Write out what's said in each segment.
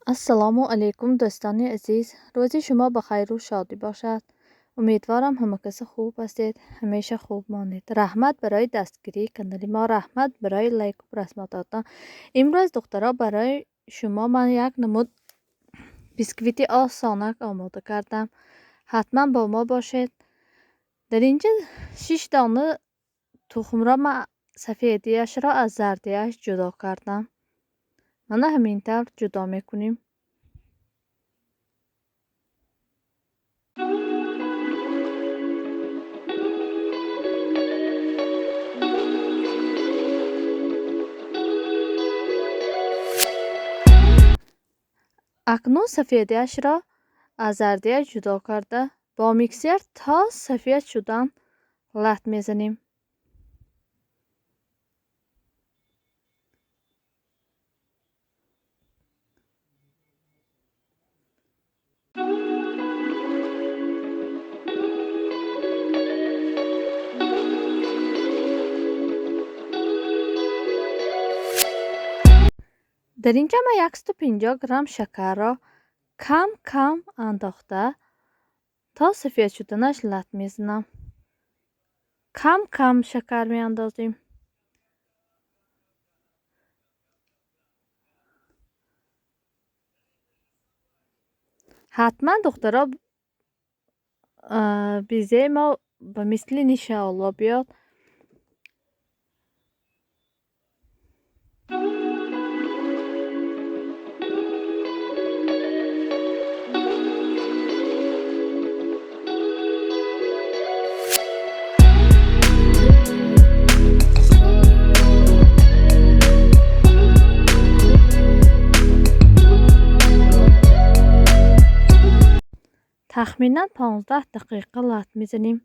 Ассалому алайкум, дӯстони азиз. Рӯзи шумо ба хайру шодӣ бошад. Умедворам ҳама касе хуб ҳастед, ҳамеша хуб монед. Раҳмат барои дастгирии канали мо, раҳмат барои лайку просмотротон. Имрӯз, духтаро, барои шумо ман як намуд бисквити осонак омода кардам. Ҳатман бо мо бошед. Дар инҷа 6 дона тухмро ман сафедияшро аз зардияш ҷудо кардам. Мана ҳамин тавр ҷудо мекунем. Акнун сафедияшро аз зардияш ҷудо карда бо миксер то сафед шудан лат мезанем. Дар инҷа ман 150 грамм шакарро кам-кам андохта то сафед шуданаш лат мезанам. Кам-кам шакар меандозем. Ҳатман, духтаро, безеи мо ба мисли нишоолло биёд. Тахминан 15 дақиқа лат мезанем.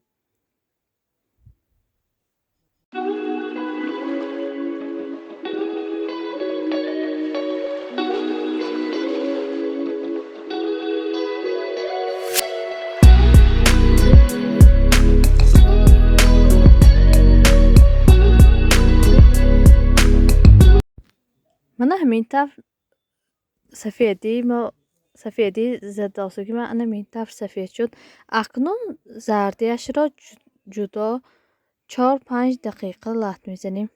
Мана ҳамин тавр сафедии мо, сафедии зардосуги ман ана ҳамин тавр сафед шуд. Акнун зардияшро ҷудо 4-5 дақиқа лат мезанем.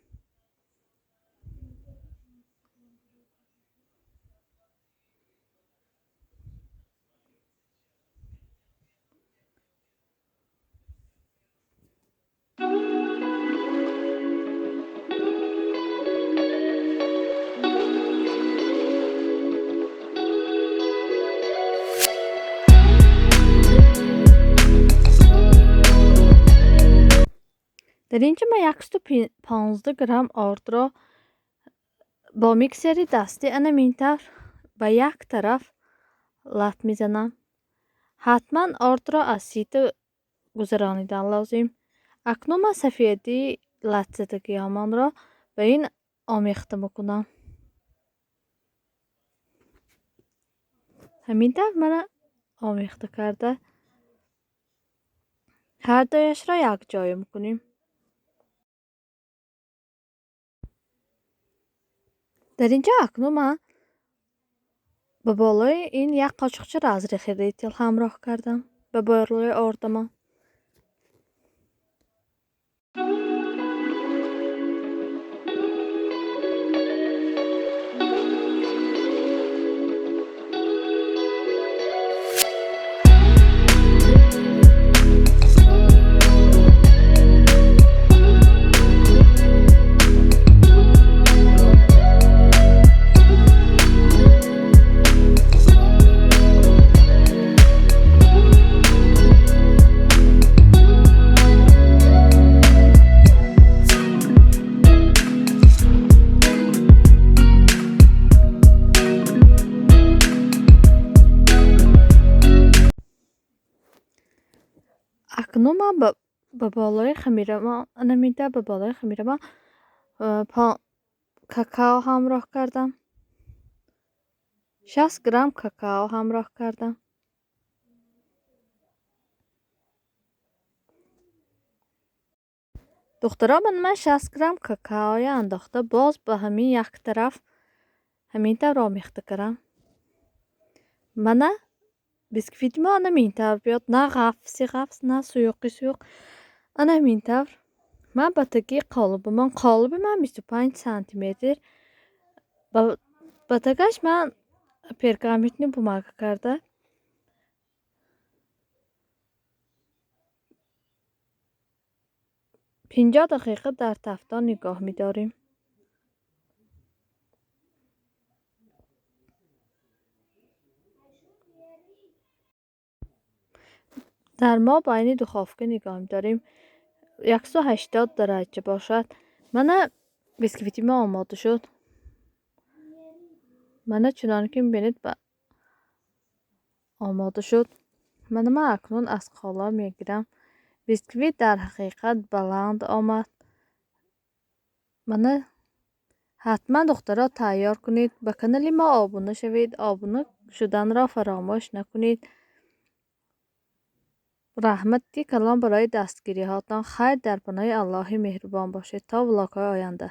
Дар инҷа ман 115 грамм ордро бо миксери дастӣ ана ҳамин тавр ба як тараф лат мезанам. Ҳатман ордро аз сита гузаронидан лозим. Акнун ман сафедии латзадагиҳамонро ба ин омехта мекунам. Ҳамин тавр мана омехта карда ҳар дуяшро якҷоя мекунем. Дар инҷо акнун ман ба болои ин як қошуқча разрыхлитель ҳамроҳ кардам ба болои ордамон. Акнун ман ба болои хамирама намида ба болои хамирама какао ҳамроҳ кардам. 60 грамм какао ҳамроҳ кардам. Духтаро, ман 60 грамм какаоя андохта боз ба ҳамин як тараф ҳамин тавр омехта кардам. Мана бисквити мо ана ҳамин тавр биёд, на ғафси ғафс, на суюқи суюқ, ана ҳамин тавр. Ман ба таги қолибамон, қолиби ман 25 сантиметр, ба тагаш ман пергаментни бумага карда 50 дақиқа дар тафтон нигоҳ медорем. Дар мо байни духовка нигоҳ медорем, 180 дараҷа бошад. Мана бисквити мо омода шуд. Мана чунон ки мебинед, омода шуд. Мана ман акнун аз қолаб мегирам. Бисквит дар ҳақиқат баланд омад. Мана ҳатман духтаро тайёр кунед, ба канали мо обуна шавед, обуна шуданро фаромӯш накунед. Раҳмати калон барои дастгириҳотон. Хайр, дар паноҳи Аллоҳи меҳрубон бошед. То влогҳои оянда.